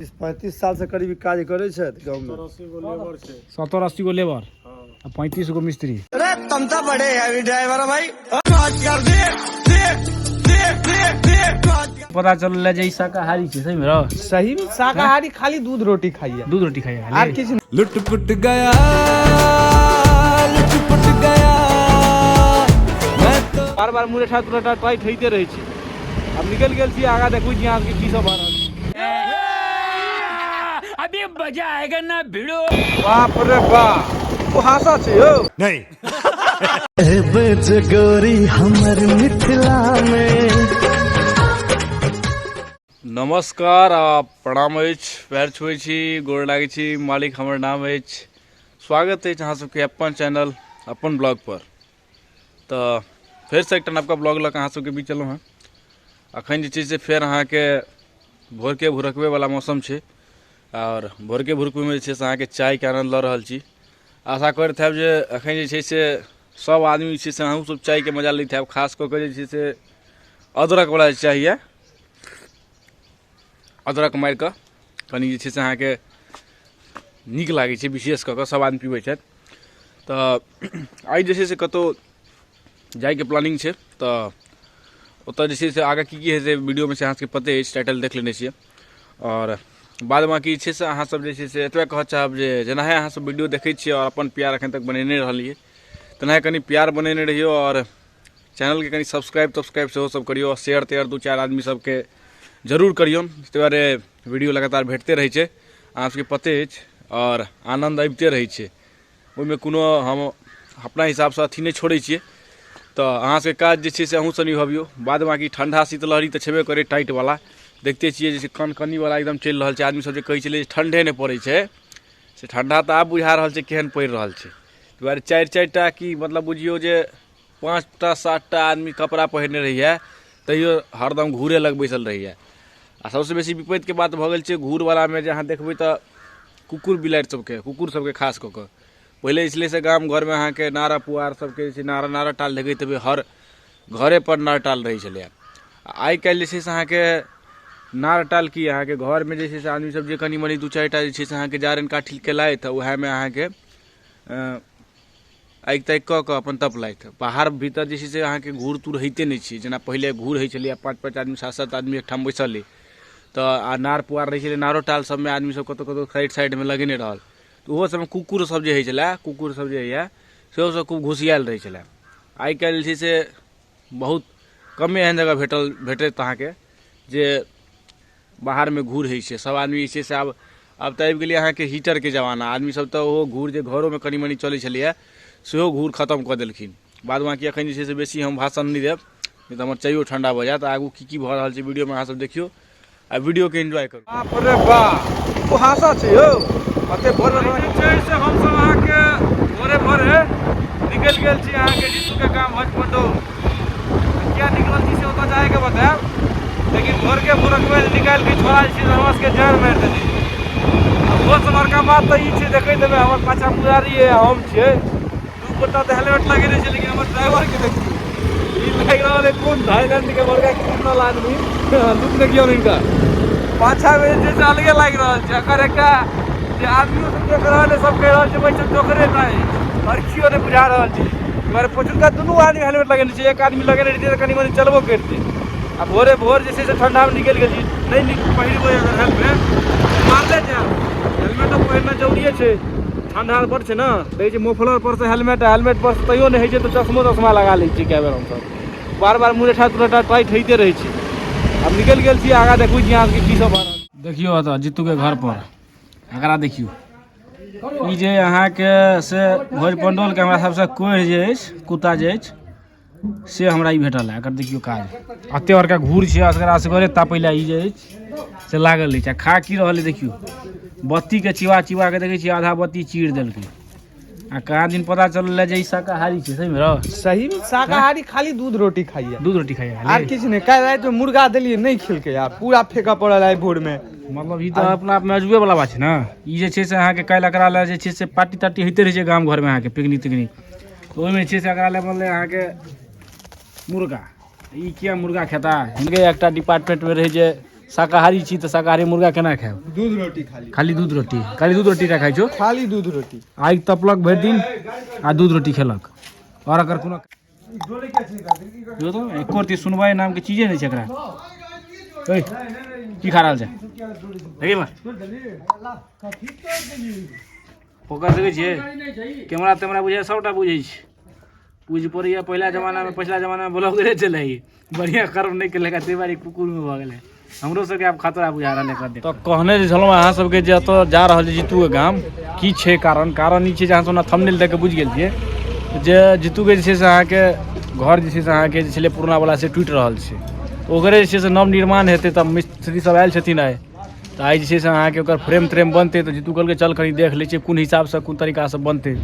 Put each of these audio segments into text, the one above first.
35 साल से करीब काज करै छथि गाँव में। 70-80 गो लेबर आ 35 गो मिस्त्री। तुम तो बड़े हैवी ड्राइवर भाई। कर दे दे दे दे दे। पता चलल जे ई शाकाहारी छै, सही में रह? सही में शाकाहारी, खाली दूध रोटी खाइए। दूध रोटी खाइए। आर खाली किछु। लुटपुट गया, लुटपुट गया मैं तो। बार बार मुरेठा तुरेठा टाइट होइते रहै छै। आब निकलि गेल छी, आगाँ देखू छी अहाँके की सब भऽ रहल छै। अभी मजा आएगा ना भिड़ो। बाप रे बाप, कुहासा छै यौ। गोरी हमर मिथिला में। नमस्कार आ प्रणाम अछि, पैर छुए छी, गोर लागै छी, मालिक हमर नाम अछि। स्वागत अछि अहाँ सबके अपन चैनल अपन ब्लॉग पर। तऽ फेरसँ एकटा नवका ब्लॉग लऽ कऽ अहाँ सबके बीच एलहुँ हँ। अखन जे छै से फेर अहाँके भोरके भुरकबैवला मौसम छै आओर भोरके भुरकबैमे जे छै से अहाँके चायके आनन्द लऽ रहल छी। आशा करैत हैब जे अखन जे छै से सब आदमी जे छै से अहूँ सब चायके मजा लैत हैब, खास कऽ कऽ जे छै से अदरकवला जे चाय यऽ, अदरक मारि कऽ कनि जे छै से अहाँके नीक लागै छै, विशेष कऽ कऽ सब आदमी पीबै छथि। तऽ आइ जे छै से कतहु जाइके प्लानिंग छै, तऽ ओतऽ जे छै से आगाँ की की हेतै वीडियोमे से अहाँ सबके पते अछि, टाइटल देख लेने छियै। आओर बाद बाँकी जे छै से अहाँ सब जे छै से एतबे कहऽ चाहब जे जेनाहे अहाँ सब वीडियो देखै छियै आओर अपन प्यार एखन तक बनेने रहलियै, तेनाहे कनि प्यार बनेने रहियौ आओर चैनलके कनि सब्सक्राइब तब्सक्राइब सेहो सब करियौ आओर शेयर तेयर 2-4 आदमी सबके जरूर करियौन। ताहि दुआरे वीडियो लगातार भेटते रहै छै, अहाँ सबके पते अछि आओर आनन्द अबिते रहै छै। ओहिमे कोनो हम अपना हिसाबसँ अथी नहि छोड़ै छियै, तऽ अहाँ सबके काज जे छै से अहूँसँ निभबियौ। बाद बाँकी ठण्डा शीतलहरी तऽ छेबे करै, टाइटवला देखते छियै जे कनकनीवला एकदम चलि रहल छै। आदमी सब जे कहै छलै जे ठण्डे नहि पड़ै छै, से ठण्डा तऽ आब बुझा रहल छै केहन पड़ि रहल छै। ताहि दुआरे 4-4टा की मतलब बुझियौ जे 5टा 7टा आदमी कपड़ा पहिरने रहैए, तैयो हरदम घूरे लग बैसल रहैए। आ सबसँ बेसी विपत्तिके बात भऽ गेल छै घूरवलामे जे अहाँ देखबै तऽ कुकुर बिलाड़ि सबके, कुकुर सबके खास कऽ कऽ। पहिले जे छलै से गाम घरमे अहाँके नारा पुआर सबके जे छै नारा नारा टाल देखैत हेबै, हर घरेपर नार टाल रहै छलैए। आइ काल्हि जे छै से अहाँके नार टाल की, अहाँके घरमे जे छै से आदमी सब जे कनि मनि 2-4टा जे छै से अहाँके जारनि काठी केलथि, उएहमे अहाँके आगि तागि कऽ कऽ अपन तपलथि। बाहर भीतर जे छै से अहाँके घूर तूर होइते नहि छै, जेना पहिले घूर होइ छलैए, 5-5 आदमी 7-7 आदमी एकठाम बैसल अइ तऽ, आ नार पुआर रहै छलै, नारो टाल सबमे आदमी सब कतहु कतहु साइड साइडमे लगेने रहल, तऽ ओहो सबमे कुकुर सब जे होइ छलै, कुकुर सब जे होइए सेहो सब खूब घुसियाएल रहै छलै। आइ काल्हि जे छै से बहुत कमे एहन जगह भेटत अहाँके जे बाहरमे घूर होइ छै। सब आदमी जे छै से आब तऽ आबि गेलै अहाँके हीटरके जमाना, आदमी सब तऽ ओहो घूर जे घरोमे कनि मनि चलै छलैए सेहो घूर खतम कऽ देलखिन। बाद बाँकी एखन जे छै से बेसी हम भाषण नहि देब, नहि तऽ हमर चाइयो ठण्डा भऽ जायत। आगू की की भऽ रहल छै वीडियोमे अहाँ सब देखियौ आ वीडियोके एन्जॉय करू। बाप रे बाप, कुहासा छै यौ। अते भोर में छै से हमसब अहाँके भोरे भोरे निकलि गेल छी अहाँके जीतूके गाम भजपंडौल। किया निकलल छी से ओतऽ जाइके बतायब, लेकिन भोरके भोरकमे निकालि के छोड़ा जे छै से हमरा सबके जहर मारि देने। आ ओहोसँ बड़का बात तऽ ई छै, देखैत हेबै हमर पाछाँ मुरारी अइ, हम छियै, 2 गोटा तऽ हेलमेट लगेने छै, लेकिन हमर ड्राइवरके देखियौ, ई लागि रहल है कोन थाईलैंडके बड़का क्रिमिनल आदमी। लुक देखियौ हिनकर पाछाँमे जे छै से अलगे लागि रहल छै। एकर एकटा जे आदमियो सब देख रहल है, सब कहि रहल छै बैसल जोकरे नहि, आओर केओ नहि बुझा रहल छै। मगर पछुलका दुनू आदमी हेलमेट लगेने छै, एक आदमी लगेने रहितै तऽ कनि मनि चलबो करितै। आ भोरे भोर जे छै से ठण्डामे निकलि गेल छी, नहि नीक पहिरबै अगर हेलमेट मारले जायब। हेलमेटो पहिरना जरूरिए छै, ठण्डा बड़ छै ने। देखै छियै मोफलर पर से हेलमेट, हेलमेट पर से तैयो नहि होइ छै तऽ चश्मो तश्मा लगा लै छियै कए बेर हमसब। बार बार मुरेठा तुरेठा टाइट होइते रहै छै। आब निकलि गेल छी, आगाँ देखू छी अहाँके की सब भऽ रहल। देखियौ एतऽ जीतूके घर पर एकरा देखियौ, ई जे अहाँके से भोज पंडौलके हमरा सबसँ कोढ़ि जे अछि कुत्ता जे अछि से हमरा ई भेटल है। एकर देखियौ काज, एते बड़का घूर छै, असगरा असगरे तापै लए ई जे अछि से लागल अछि। आ खा की रहल है देखियौ, बत्तीके चिबा चिबा के देखै छियै आधा बत्ती चीर देलकै। आ कहाँ दिन पता चलल जे ई शाकाहारी छै, सही में रह? सही में शाकाहारी, खाली दूध रोटी खाइए। दूध रोटी खाइए। आर किछु नहि। काल्हि राति में मुर्गा देलियै, नहि खेलकै, आ पूरा फेकऽ पड़ल आइ भोर में। मतलब ई तऽ अपना आपमे अजूबे वाला बात छै ने। ई जे छै से अहाँके काल्हि एकरा लए जे छै से पार्टी तार्टी होइते रहै छै गाम घरमे अहाँके पिकनिक तिकनिक, तऽ ओहिमे जे छै से एकरा लए बनलै अहाँके मुर्गा। ई किया मुर्गा खेता? हिनके एकटा डिपार्टमेंटमे रहै जे शाकाहारी छी तऽ शाकाहारी मुर्गा केना खायब? दूध रोटी खाली। खाली दूध रोटी, खाली दूध रोटी टा खाइ छौ? खाली दूध रोटी। आगि तपलक भरि दिन आ दूध रोटी खेलक। आओर एकर कोनो जो तो एको रत्ती सुनवाइ नामके चीजे नहि छै एकरा। ओइ की खा रहल छै? देखी इम्हर। फोकस देखै छियै? कैमरा तेमरा बुझै सबटा बुझै छै। बुझि पड़ैए पहिला जमानामे, पछिला जमानामे ब्लॉगरे छलै, बढ़िआँ कर्म नहि केलक ताहि बारी कुकुरमे भऽ गेलै। हमरो सबके आब खतरा बुझा रहल एकर। तऽ कहने जे छलहुँ अहाँ सबके जे एतऽ जा रहल छै जीतूके गाम, की छै कारण? कारण ई छै जे अहाँ सब थंबनेल देख कऽ बुझि गेल छियै जे जीतूके जे छै से अहाँके घर जे छै से अहाँके जे छलै पुरना वाला से टूटि रहल छै, ओकरे जे छै से नव निर्माण हेतै। तऽ मिस्त्री सब आयल छथिन आइ, तऽ आइ जे छै से अहाँके ओकर फ्रेम त्रेम बनतै। तऽ जीतू कहलकै चल कनि देख लै छियै कोन हिसाबसँ कोन तरीकासँ बनतै।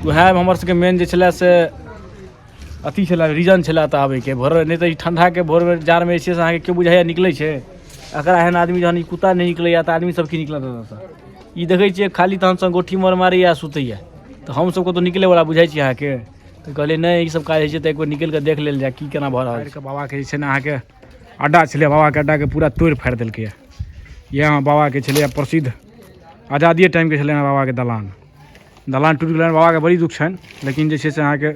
उएह हमर सबके मेन जे छलै से अथी छलै, रीजन छलै एतऽ आबैके भोर, नहि तऽ ई ठण्डाके भोरमे जाड़मे जे छै से अहाँके केओ बुझाइए निकलै छै? एकरा एहन आदमी जहन ई कुत्ता नहि निकलैए तऽ आदमी सब की निकलत एतऽसँ? ई देखै छियै खाली तहन संगोठी मर मारैए आ सुतैए। तऽ हमसब कतहु निकलैवला बुझाइ छी अहाँके? तऽ कहलियै नहि, ई सब काज होइ छै तऽ एक बेर निकलि कऽ देख लेल जाय की केना भऽ रहल छै। बाबाके जे छै ने अहाँके अड्डा छलै, बाबाके अड्डाके पूरा तोड़ि फाड़ि देलकैए। इएह हमर बाबाके छलैए प्रसिद्ध, आजादिए टाइमके छलै बाबाके दलान। दलान टूटि गेलनि, बाबाके बड़ी दुःख छनि, लेकिन जे छै से अहाँके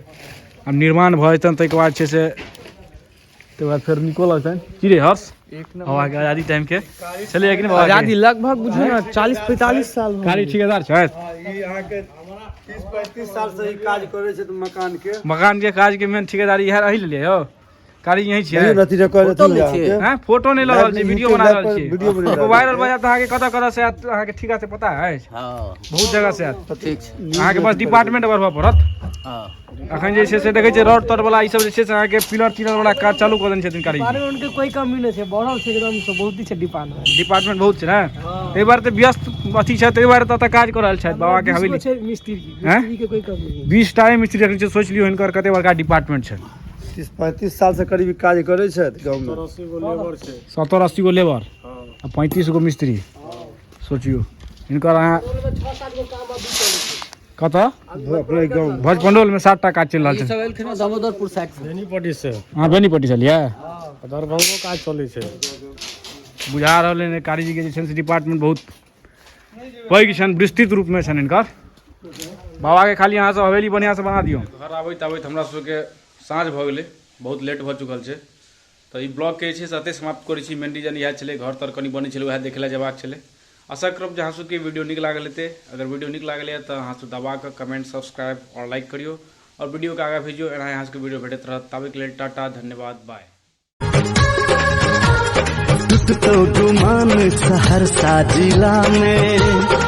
आब निर्माण भऽ जेतनि ताहिके बाद छै से ताहिके बाद फेर नीको लगतनि। की रे हर्ष, बाबाके आजादी टाइमके छलैए कि नहि? बाबाके आजादी लगभग बुझू ने 40-45 साल भऽ कारी गेलै। ठेकेदार छथि। ई अहाँके 30-35 साल से ई काज करै छै मकान के। मकान के काज के मेन ठेकेदारी इएह रहि लेलियै यौ। कारी यहीं छियै? हैं, फोटो नहि लऽ रहल छी, वीडियो बना रहल छी। वीडियो बना रहल। वायरल भऽ जायत अहाँके, कतऽ कतऽ से आयत अहाँके ठीका से पता अछि? हँ। बहुत जगह से आयत। ठीक छै। अहाँके बस डिपार्टमेंट बढ़बऽ पड़त। हँ। अखन जे छै से देखै छियै रोड तोड वाला ई सब जे छै से अहाँके पिलर तिलर वाला काज चालू कऽ देने छथिन कारी। डिपार्टमेंट के कोई कमी नहीं है, बढ़ल छै एकदम से, बहुत ही छै डिपार्टमेंट। डिपार्टमेंट बहुत छै ने, ताहि बार तऽ व्यस्त अथी छै, ताहि बार तऽ एतऽ काज कऽ रहल छथि बाबाके हवेली छै मिस्त्री की, हैं? मिस्त्री के कोई कमी नहीं। 20 टा मिस्त्री रखने छै, सोचि लियौ हिनकर कते बड़का डिपार्टमेंट छै। 30-35 साल से करीब काज करै छथि गाँव में। 70-80 गो लेबर आ 35 गो मिस्त्री, सोचियौ हिनकर। अहाँ कतऽ? अपने गाँव में। भोज पंडौल में 7 टा काज चलि रहल छै। सब एलखिन हँ दामोदरपुर साइड से। बेनीपट्टी से। अहाँ बेनीपट्टी छलियै? दरभंगो काज चलै छै। बुझा रहल है कारी जी के जे छै से डिपार्टमेंट बहुत पैघ छनि, विस्तृत रूपमे छनि हिनकर। बाबाके खाली अहाँ सब हवेली बढ़िआँसँ बना दियौ। घर आबैत आबैत हमरा सबके साँझ भऽ गेलै, बहुत लेट भऽ चुकल छै। तऽ ई ब्लॉगके जे छै से एतहि समाप्त करै छी। मेन रीजन इएह छलै, घर तर कनि बनै छलै, उएह देखै लए जेबाक छलै। आशा करब जे अहाँ सबके वीडियो नीक लागल हेतै। अगर वीडियो नीक लागल यऽ तऽ अहाँ सब दबा कऽ कमेंट, सब्सक्राइब आओर लाइक करियौ आओर वीडियोके आगाँ भेजियौ। एना अहाँ सबके वीडियो भेटैत रहत। ताबेके लेल टाटा, धन्यवाद, बाय। टूटतो गुमान सहरसा जिला में।